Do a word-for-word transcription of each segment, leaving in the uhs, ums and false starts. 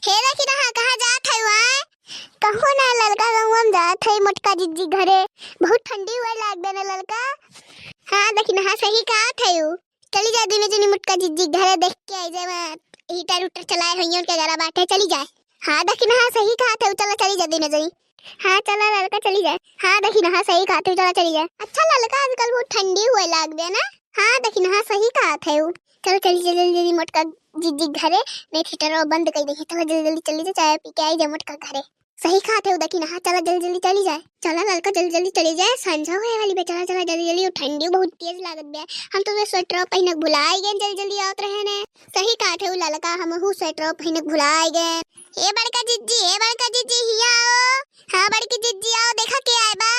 हे दखिनहा, कहाँ जात है वहाँ? कहूँ ना ललका, गउँवा में जात है मोटका जिज्जी घरे। बहुत ठंडी हुए लाग देना ललका। हाँ दखिनहा, सही कहत है उ। चली जा दुनो जनी मोटका जिज्जी घरे, देख के आई जाए, वहाँ हीटर उटर चलाए होइहैं, उनके घरा बाटे, चली जाए। हाँ दखिनहा, सही कहत है उ, चला चली जा दुनो जनी। हाँ चला ललका, चली जाए। हाँ दखिनहा, सही कहत है उ, चला चली जाए। अच्छा ललका, आजकल बहुत ठंडी हुए लाग देना। हाँ दखिनहा, सही कहत है उ, चला चली जा जल्दी जल्दी मोटका जिज्जी घरे, नहीं हीटरवा बंद कर देही। चला जल्दी जल्दी चली जा, चाय पी के आई जा मोटका घरे। सही कहत है उ दखिनहा, चला जल्दी जल्दी चली जाए। चला ललका, जल्दी जल्दी चली जाए, संझा होए वाली बा। चला चला जल्दी जल्दी, उ ठंडी बहुत तेज लागत बा। हम तो वे स्वेटर पहिनक भुलाई गए, जल्दी जल्दी आवत रहे ने। सही कहत है उ ललका, हमहू स्वेटर पहिनक भुलाई गए। ए बड़का जिज्जी, ए बड़का जिज्जी, हिया आओ। हाँ बड़की जिज्जी आओ, देखा के आए बा।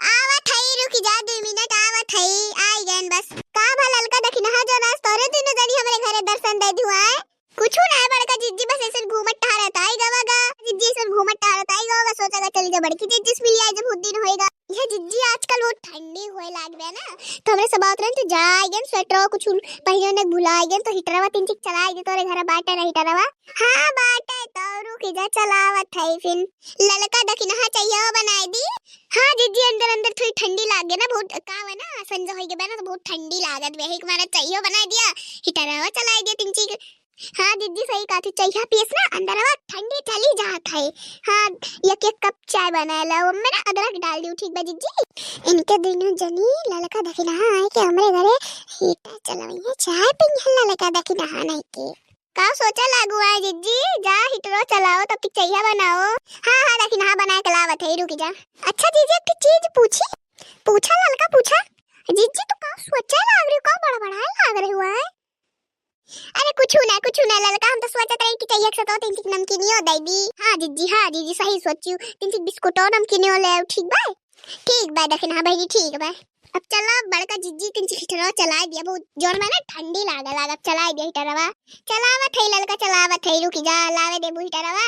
आवत हई, रुकी जा दुइ मिनट, आवत हई, आई गए बस। का भा ललका दखिनहा, जौन आज तोरे दुनो जनी हमरे घरे दर्शन दे दुआए? कुछु ना है बड़का जिज्जी, बस ऐसे घूमत टहरत आई गवा गा। जिज्जी ऐसे घूमत टहरत आई गवा गा, सोचा गा चली जा बड़की जिज्जी से मिली आई, जब बहुत दिन होएगा। यह जिज्जी आजकल बहुत ठंडी हुए लाग बा ना, तो हमरे सब आवत रहन तो जाए गन स्वेटरवा कुछ पहिने ने भुला गन, तो हीटरवा तीन चिक चलाए दे तोरे घर बाटे ना हीटरवा। हाँ बाटे तो रुकी जा चलावत है फिन। ललका दखिनहा चाहिए बनाए दी। हाँ जिज्जी अंदर अंदर थोड़ी ठंडी लागे ना, बहुत का है ना संझा होई के बा ना तो बहुत ठंडी लागत बा, एक मारा चाहिए बनाए दिया, हीटरवा चलाए दिया तीन चिक। हाँ जिज्जी सही कहत है, चइहा पियस ना अंदरवा ठंडी चली जात है। हाँ एक एक कप चाय बनाए ला, ओमे ना अदरक डाल दियो, ठीक बा जिज्जी? इनके दुनो जनी ललका दखिनहा आए के हमरे घरे हीटर चलवइहैं, चाय पीहैं ललका दखिनहा नहीं के। का सोचा लागू आए जिज्जी, जा हीटरो चलाओ तब तक चइहा बनाओ। हाँ हाँ दखिनहा बनाए के लावत है, रुकी जा। अच्छा जिज्जी एक ठे चीज पूछी? पूछा ललका पूछा। जिज्जी तू का सोचा लाग रही हो, का बड़बड़ाए लाग रही हो आए? अरे कुछु ना, कुछु ना ललका, हम तो सोचत रही कि चइहा के साथ तीन चिक नमकीनियो दे दी। हाँ जिज्जी, हाँ जिज्जी, सही सोचियो, तीन चिक बिस्कुटो नमकीनियो ले आओ, ठीक बा? ठीक बा दखिनहा बहिनी, ठीक बा। अब चला बड़का जिज्जी तीन चिक हीटरवा चलाए दिया, बहुत जोर में ना ठंडी लागे लाग, अब चलाए दिया हीटरवा। चलावत है ललका, चलावत है, रुकी जा, लावे देबू हीटरवा।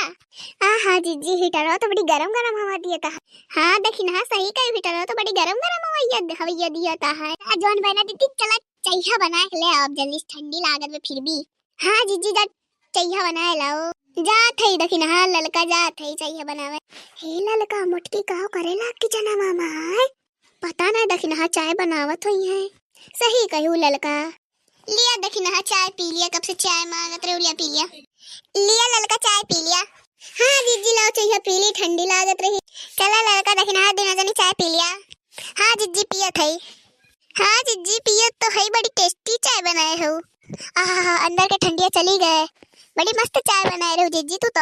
आ हाँ जिज्जी, हीटरवा तो बड़ी गरम गरम हवा दिया था। हाँ दखिनहा सही कही, हीटरवा तो बड़ी गरम गरम हवैया हवैया दिया था है। आ जौन बहना दीदी चला चइहा बनाए के ले आओ, अब जल्दी से ठंडी लागत बा फिर भी। हाँ जिज्जी जा चइहा बनाए लाओ। जात है दखिनहा ललका, जात है चइहा बनावे। हे ललका मोटकी का करे लाग किचनवा में आए? पता ना दखिनहा चाय बनावत होइहैं। सही कहू ललका। लिया दखिनहा चाय पी लिया, कब से चाय मांगत रहे, लिया पी लिया। लिया ललका चाय पी लिया। हाँ जिज्जी लाओ चइहा पी ली, ठंडी लागत रही। चला ललका दखिनहा दुनो जनी चाय पी लिया। हाँ जिज्जी पियत है। हाँ जिज्जी पियत तो है, बड़ी tasty चाय बनाए हो। आहा अंदर के ठंडिया चली गए। बड़ी मस्त चाय बनाए रहे हो जिज्जी तू तो।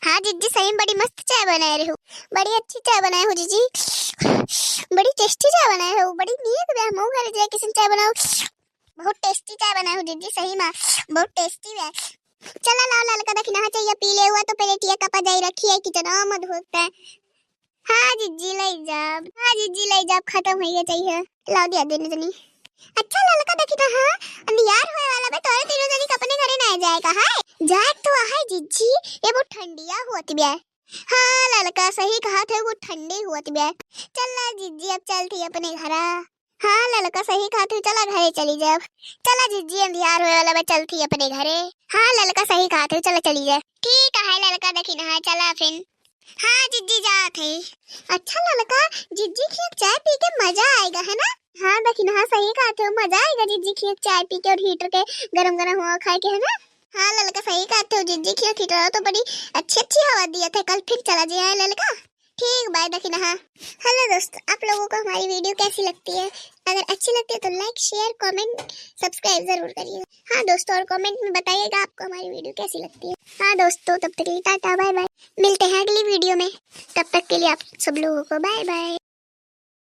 हाँ जिज्जी सही में बड़ी मस्त चाय बनाए रहे हो, बड़ी अच्छी चाय बनाए हो जिज्जी, बड़ी tasty चाय बनाए हो, बड़ी नीक बे। हमहू घरे जाए किसन चाय बनाओ, बहुत tasty चाय बनाए हो जिज्जी सही में, बहुत tasty बे। चला लाओ ललका दखिनहा चइहा पी ले हुआ तो पहले टिया कपा जाई रखी है किचनवा में धोते। हाँ जिज्जी ले जाब, हाँ जिज्जी ले जाब, खत्म हो गया चाहिए, लाओ दिया दुनो जनी। अच्छा ललका दखिनहा, अंधियार होए वाला बा, तोरे तीनों जनी के अपने घरे ना जाए का है? जाए तो है जिज्जी, ये बहुत ठंडिया होत बा। हाँ ललका सही कहत है, बहुत ठंडी होत बा। चला जिज्जी अब चलत ही अपने घरा। हाँ ललका सही कहत है, चला घरे चली जाब। चला जिज्जी अंधियार होए वाला बा, चलत ही अपने घरे। हाँ ललका सही कहत है, चला चली जाए। ठीक है ललका दखिनहा, चला फिन। हाँ जिज्जी जात है। अच्छा ललका, जिज्जी खिया चाय पी के मजा आएगा है ना? हाँ दखिनहा सही कहत है, मजा आएगा जिज्जी खिया चाय पी के और हीटर के गरम गरम हवा खाए के है ना? हाँ ललका सही कहत है, जिज्जी खिया हीटर तो बड़ी अच्छी अच्छी हवा दिया था, कल फिर चला जाए ललका। ठीक बाय दखिनहा। Hello दोस्तों, आप लोगों को हमारी video कैसी लगती है? अगर अच्छी लगती है तो like, share, comment, subscribe जरूर करिए। हाँ दोस्तों, और comment में बताइएगा आपको हमारी video कैसी लगती है। हाँ दोस्तों, तब तक के लिए टाटा bye bye, मिलते हैं अगली video में, तब तक के लिए आप सब लोगों को bye bye।